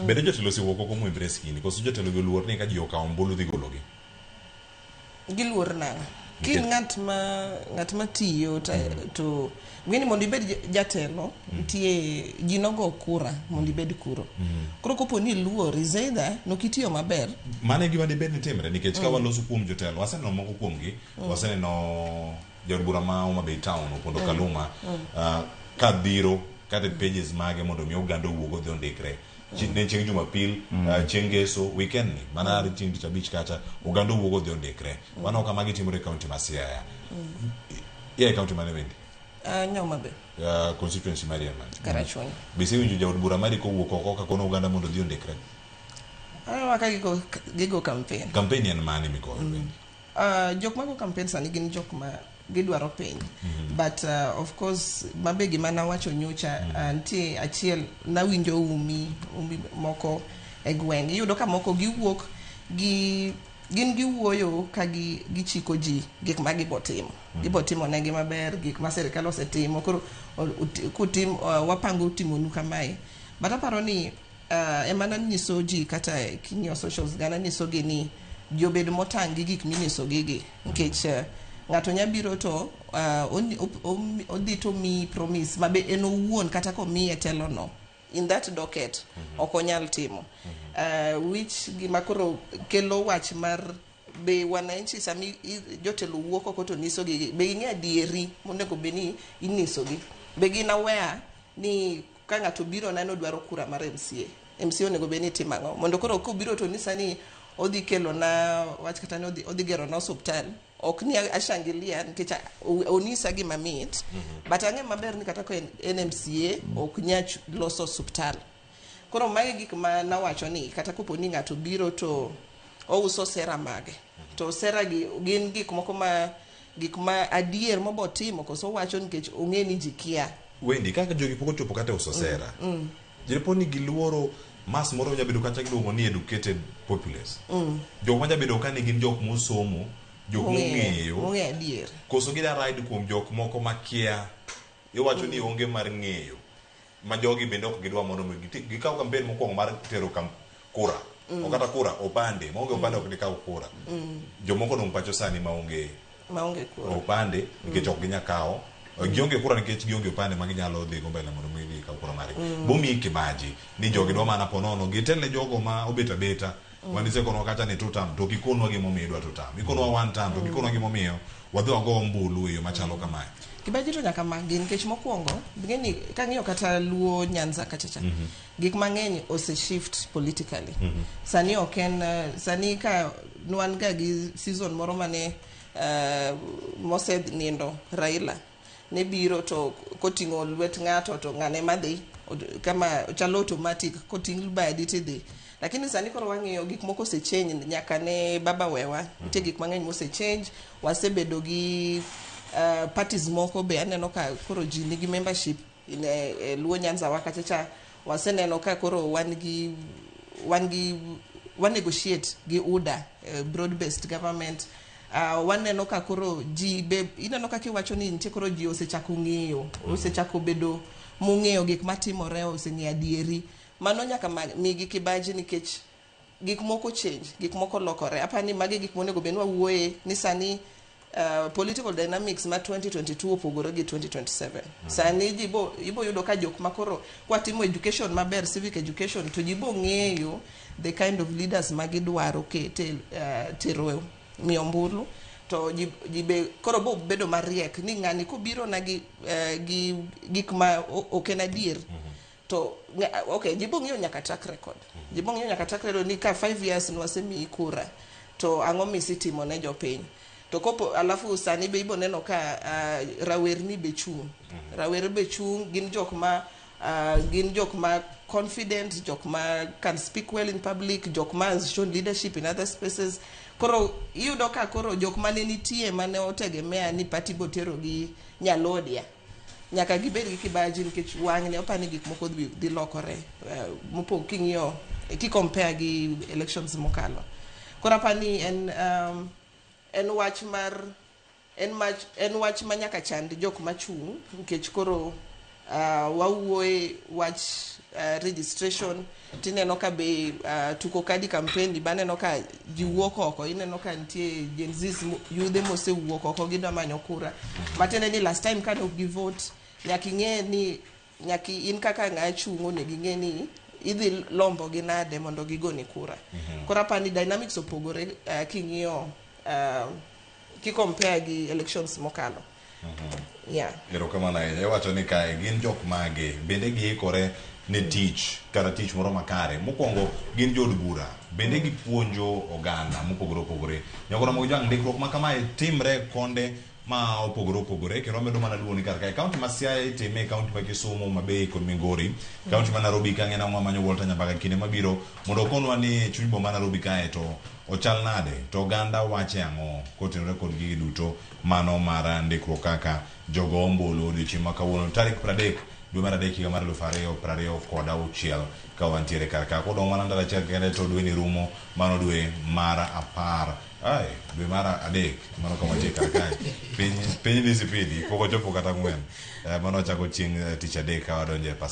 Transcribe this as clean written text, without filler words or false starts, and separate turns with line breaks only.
Bende jotelo osewuok oko mo-embrace gini koso jotelo gi oluor ni ka ji okawo ombulu dhi gologi?
Giluor nang'o? Kin ng'at ma tiyo to ng'eni mondo ibed jatelo, nitie ji nogo kura mondo ibed kuro. Koro kopo ni iluor, is either nok itiyo maber.
Mano e gima dibed ni timre nikech ka waloso kuom jotelo, waseneno moko kuomgi, waseneno jaod bura ma Homa Bay Town, Opondo Kaluma, ka dhiro kata e pages mage mondo mi oganda owuog odhi ondikre. Ne chieng' Jumapil, chieng' Ngeso, weekend ni, mana chieng' Tich Abich kacha, oganda owuog odhi ondikre. Waneno ka magi timore e kaunti ma Siaya. Iya e kaunti mane, Wendy?
Homa Bay.
Constituency mari en mane?
Karachuonyo.
Be isewinjo jaod bura mari kowuok oko ka kono oganda mondo odhi ondikre?
Aneno ka gigo campaign.
Campaign en mane migoyo, Wendy?
Jok mago campaign sani gin jok ma gidwaro piny, but of course mabe gima nawacho nyocha, nitie achiel nawinjo umi moko e gweng', iyudo ka moko giwuok gi gin giwuoyo ka gichiko ji gik ma gibo timo negi maber, gik ma sirikal osetimo. Koro kutim, wapango timonu kamae, but aparo ni ema nanyiso ji kata king'iyo socials ga, nanyisogi ni ji obed motang' gi gik minyisogi gi, nikech ng'ato nya biro to odhi to miyi promise ma be en owuon kata komiye telono in that docket ok onyal timo, which gima koro kelo wach mar be wananchi sami jotelo wuok oko to nyisogi, be ging'e adieri monego bed ni inyisogi? Be gin aware ni ka ng'ato biro neno dwaro kura mar MCA, MCA onego bed ni timo ang'o mondo koro kobiro to nyisa ni odhi kelo na wach kata ni odhi gero na osuptal? Ok ni ashangilia nikech onyisa gima mit, but ang'e maber ni kata ka en MCA ok nyal loso osuptal. Koro magi gik ma nawacho ni kata kopo ni ng'ato biro to ouso sera mage, to sera gi gin gik moko ma gik ma adier mobo timo koso owacho nikech ong'e ni ji kia.
Wendy, kaka jogi pok ochopo kata e uso sera, jipo ni giluoro mass moro nya bedo kacha giluongo ni educated populace, jok ma nyabedo ka ni gin jok mosomo, jok mong'eyo.
Mong'eyo adier.
Koso gida ride kuom jok moko makia, iwacho ni onge mar ng'eyo ma jogi bende ok gidwa mondo mi gikaw campaign mokwongo mar tero kura ok kata kura opande maonge opande ok gikaw kura. Jomoko odong' pacho sani maonge
maonge kura
opande nikech ok ginya kawo, gionge kura nikech gionge opande ma ginyalo dhi go mbele mondo mi gikaw kura margi. Bomiyi kibaji ni jogi dwa mana ponono gitel ne jogo ma obet abeta. Wan isekonwa kacha ni two term, to ok ikonwa gimomiyo idwa two term. Ikonwa one term, to ok ikonwa gimomiyo wadhi wago ombulu e yo machalo kamae.
Kibaji to nyaka makgi nikech mokwongo ing'eni kang'iyo kata Luo Nyanza kachacha, gik mang'eny ose shift politically. Sani ok en sani ka nwan ga gi season moro mane mosenindo Raila ne biro to koting'o lwet ng'ato to ng'ane madhi kama chalo automatic koting' badi tidhi, lakini sani koro wang'iyo gik moko ose change nyaka ne baba wewa. Nitie gik mang'eny mose change. Wasebedo gi parties moko be aneno ka koro ji nigi membership in e Luo Nyanza wa kacha cha. Waseneno ka koro wan gi wa negotiate gi UDA, broad based government. Waneno ka koro ji be ineno kaka iwacho ni nitie koro ji osechako ng'eyo, osechako bedo mong'eyo gik matimore, oseng'eyo adieri. Mano nyaka migi kibaji nikech gik moko change, gik moko lokore. Apani magi gik monego bed ni wawuoye ni sani political dynamics ma 2022 opogore gi 2027. Sani ji bo ibo yudo ka jok makoro kwatimo education maber, civic education, to ji bo ng'eyo the kind of leaders ma gidwaro kete, tero miyo ombulu, to ji be koro bo bedo mariek ni ng'ani kobiro na gi gik ma ok en adier to okay, ji bo ng'iyo nyaka track record. Ji bo ng'iyo nyaka track record ni ka 5 years nwasemiyi kura to ang'o misitimo ne jopiny? To kopo alafu sani be ibo neno ka rawerni be chung', rawere be chung', gin jok ma confident, jok ma can speak well in public, jok ma has shown leadership in other spaces. Koro iyudo ka koro jok mane nitie mane otegemea ni party botero gi nyalodia nyaka gibed gi kibaji nikech wang'ni opani gik moko dhi lokore, mopog king'iyo ki-compare gi elections mokalo. Koro apani en wach mar en mach, en wach ma nyaka chand jok machung' nikech koro wawuoye wach. registration tineno ka be tuko kadi campaign baneno ka ji wuok oko ineno ka nitie Gen Zs yudhe mosewuok oko gidwa manyo kura matiende ni last time kane ok gi vote nyaka ing'e ni nyaka in kaka ng'a chung' onego ing'e ni idhi lombo gi nade mondo gigoni kura koro apani dynamics opogore king'iyo kicompare gi elections mokalo yeah.
Erokamano ahinya. Iwacho ni kae gin jok mage bende giikore ne tich kata tich moro makare. Mokwongo gin jood bura bende gipuonjo oganda mopogore opogore. Nyakoro Mojang ndikruok ma kamae timre konde ma opogore opogore kendo wamedo mana luwo ni kar kae kaunti ma Siaya itime, kaunti ma Kisumu, Mabei kod Migori, kaunti ma Nairobi ka ng'ena wamanyo Walter Nyambaka kinde mabiro mondo okonwa ni chuny boma ma Nairobi kae to ochal nade to oganda wache ang'o kotenore kod gigi duto mano mar ndikruok kaka jogo ombulu odiochieng' ma kawuono tarik 30 dwe mar adek higa mar 2026 ka wantiere kar ka kodong' mana ndalo achiel kende to dwe ni rumo mano dwe mar apar ai dwe mar adek mano kama wantie kar kae piny piny dhi sipidi pok ochopo kata ang'wen. Mano wachako chieng' tich adek ka wadonjo e pas.